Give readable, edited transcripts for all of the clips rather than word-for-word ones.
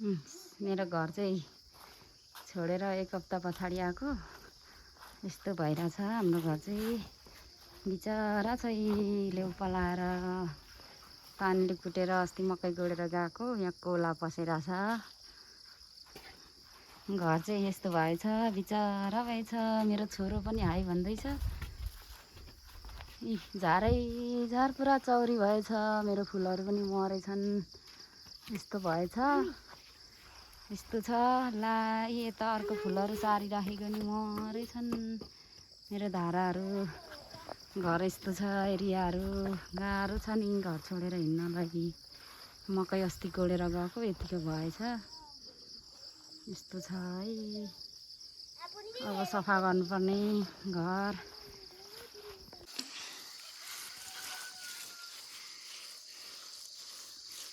मेरो घर चाहिँ छोडेर एक हप्ता पछाडि आएको यस्तो भइरहेछ। हाम्रो घर चाहिँ बिचरा चाहिँ लेउ पलाएर पानीले कुटेर अस्ति मकै गोडेर गएको यहाँ कोला पसिरहेछ। घर चाहिँ यस्तो भएछ, बिचरा भएछ। मेरो छोरो पनि हाई भन्दैछ। झारै झार पुरा चौरी भएछ। मेरो फुलहरू पनि मरेछन्। यस्तो भएछ, यस्तो छ। ला यता अर्को फुलहरू सारिराखेको नि मरेछन्। मेरो धाराहरू घर यस्तो छ। एरियाहरू गाह्रो छ नि घर छोडेर हिँड्नलाई। मकै अस्ति गोडेर गएको यतिको भएछ। यस्तो छ है। अब सफा गर्नुपर्ने घर।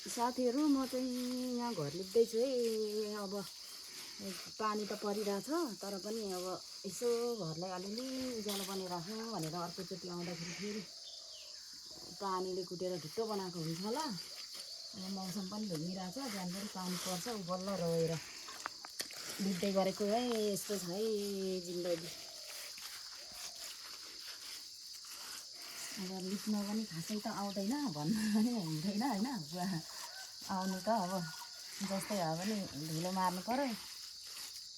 साथीहरू म चाहिँ यहाँ घर लिप्दैछु है। अब पानी त परिरहेछ तर पनि अब यसो घरलाई अलिअलि उज्यालो बनाइराख्नु भनेर अर्कोचोटि आउँदाखेरि फेरि पानीले कुटेर ढुट्टो बनाएको हुन्छ होला। अब मौसम पनि घुमिरहेछ, बिहान पनि पानी पर्छ। उ बल्ल रोएर लिप्दै गरेको है। यस्तो छ है जिन्दगी। अब लिप्न पनि खासै त आउँदैन, भन्नु पनि हुँदैन होइन। आउनु त अब जस्तै भए पनि धुलो मार्नु पर्यो,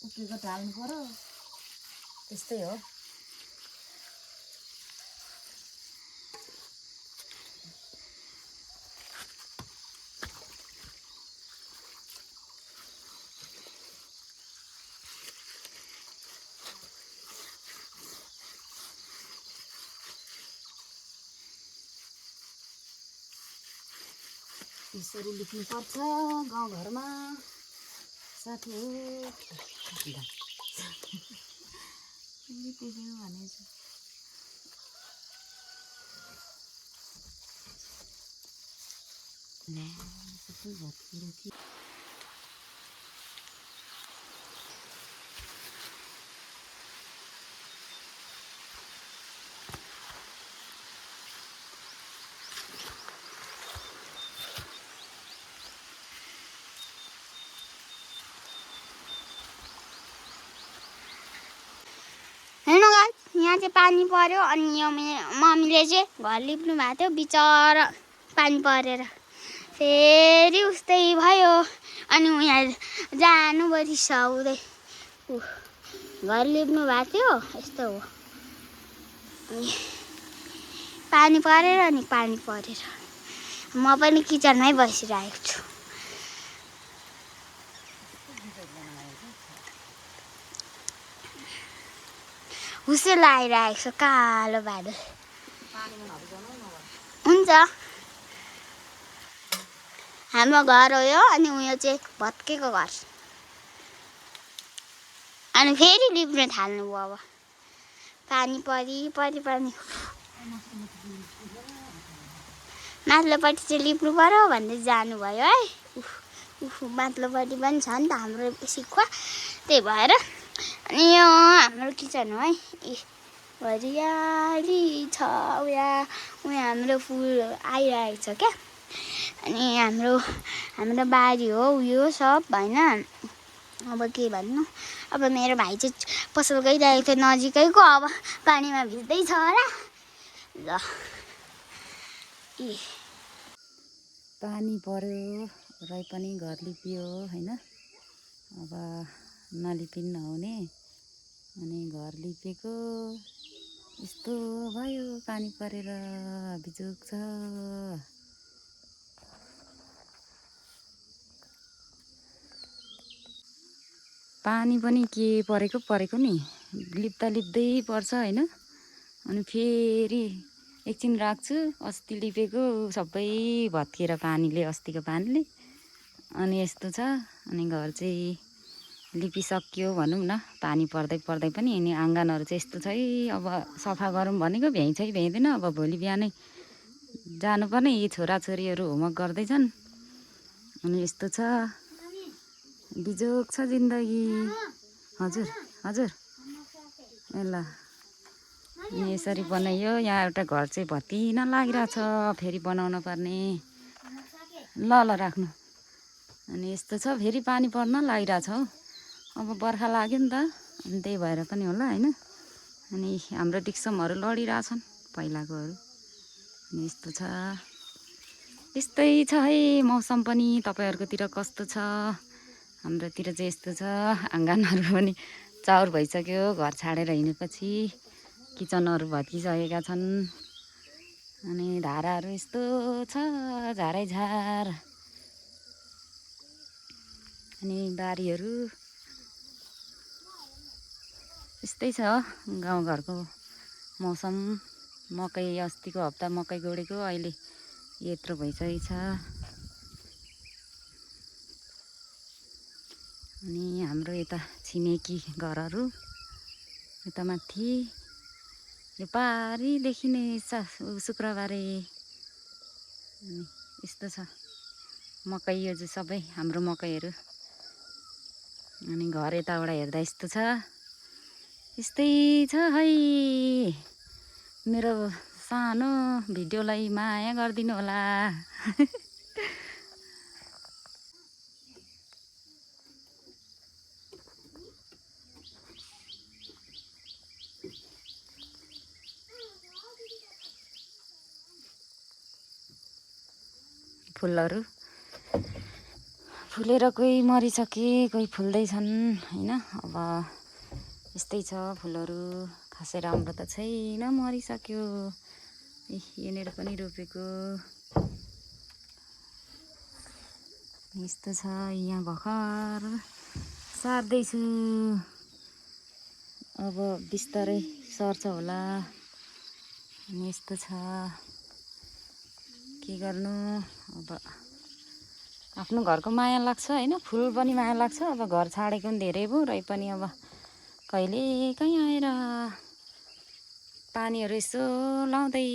उक्किएको टाल्नु पर्यो, त्यस्तै हो। यसरी लिप्नुपर्छ गाउँघरमा साथीहरू। त्यसै भनेछ। सबै भत्किएर थियो। यहाँ चाहिँ पानी पर्यो अनि यो मम्मीले चाहिँ घर लिप्नु भएको थियो। बिचरा पानी परेर फेरि उस्तै भयो। अनि यहाँ जानु रिसाउँदै घर लिप्नु भएको थियो। यस्तो हो, पानी परेर अनि पानी परेर म पनि किचनमै बसिरहेको छु। हुस्से लागिरहेको छ कालो बादल। हुन्छ, हाम्रो घर हो यो। अनि उयो चाहिँ भत्केको घर। अनि फेरि लिप्न थाल्नुभयो। अब पानी पानी माथिल्लोपट्टि चाहिँ लिप्नु पर्यो भन्दै जानुभयो है। माथिल्लोपट्टि पनि छ नि त हाम्रो सिक्खुवा, त्यही भएर। अनि यो हाम्रो किचन हो है। हरियाली छ। उहाँ हाम्रो फुल आइरहेको छ क्या। अनि हाम्रो बारी हो उयो सब होइन। अब के भन्नु, अब मेरो भाइ चाहिँ पसल गइरहेको थियो नजिकैको। अब पानीमा भिज्दैछ होला। ल पानी पर्यो र पनि घर लिपियो होइन। अब नलिपिन नहुने। अनि घर लिपेको यस्तो भयो, पानी परेर बिजोग छ। पानी पनि के परेको नि, लिप्दा लिप्दै पर्छ होइन। अनि फेरि एकछिन राख्छु। अस्ति लिपेको सबै भत्किएर पानीले, अस्तिको पानीले। अनि यस्तो छ। अनि घर चाहिँ लिपिसक्यो भनौँ न, पानी पर्दै पनि। अनि आँगनहरू चाहिँ यस्तो छ है। अब सफा गरौँ भनेको भ्याइँदैन। अब भोलि बिहानै जानुपर्ने। यी छोराछोरीहरू होमवर्क गर्दैछन्। अनि यस्तो छ, बिजोग छ जिन्दगी। हजुर हजुर ल। अनि यसरी बनाइयो। यहाँ एउटा घर चाहिँ भत्किन लागिरहेछ, फेरि बनाउन पर्ने। ल राख्नु। अनि यस्तो छ, फेरि पानी पर्न लागिरहेछ हौ। अब बर्खा लाग्यो नि त, अनि त्यही भएर पनि होला होइन। अनि हाम्रो डिक्समहरू लडिरहेछन् पहिलाकोहरू। अनि यस्तो छ, यस्तै छ है मौसम पनि। तपाईँहरूकोतिर कस्तो छ? हाम्रोतिर चाहिँ यस्तो छ, आँगनहरू पनि चाउर भइसक्यो घर छाडेर हिँडेपछि। किचनहरू भत्किसकेका छन्। अनि धाराहरू यस्तो छ, झारैझार। अनि बारीहरू यस्तै छ गाउँघरको मौसम। मकै अस्तिको हप्ता मकै गोडेको, अहिले यत्रो भइसकेको छ। अनि हाम्रो यता छिमेकी घरहरू यता माथि यो पारिदेखि नै शुक्रबारे। अनि यस्तो छ मकै, यो चाहिँ सबै हाम्रो मकैहरू। अनि घर यताबाट हेर्दा यस्तो छ, यस्तै छ है। मेरो सानो भिडियोलाई माया गरिदिनु होला। फुलहरू फुलेर कोही मरिसके, कोही फुल्दैछन् होइन। अब यस्तै छ फुलहरू, खासै राम्रो त छैन, मरिसक्यो। यहाँनिर पनि रोपेको यस्तो छ। यहाँ भर्खर सार्दैछु, अब बिस्तारै सर्छ होला। अनि यस्तो छ, के गर्नु अब। आफ्नो घरको माया लाग्छ होइन, फुल पनि माया लाग्छ। अब घर छाडेको पनि धेरै भयो, रै पनि अब कहिले काहीँ आएर पानीहरू यसो लाउँदै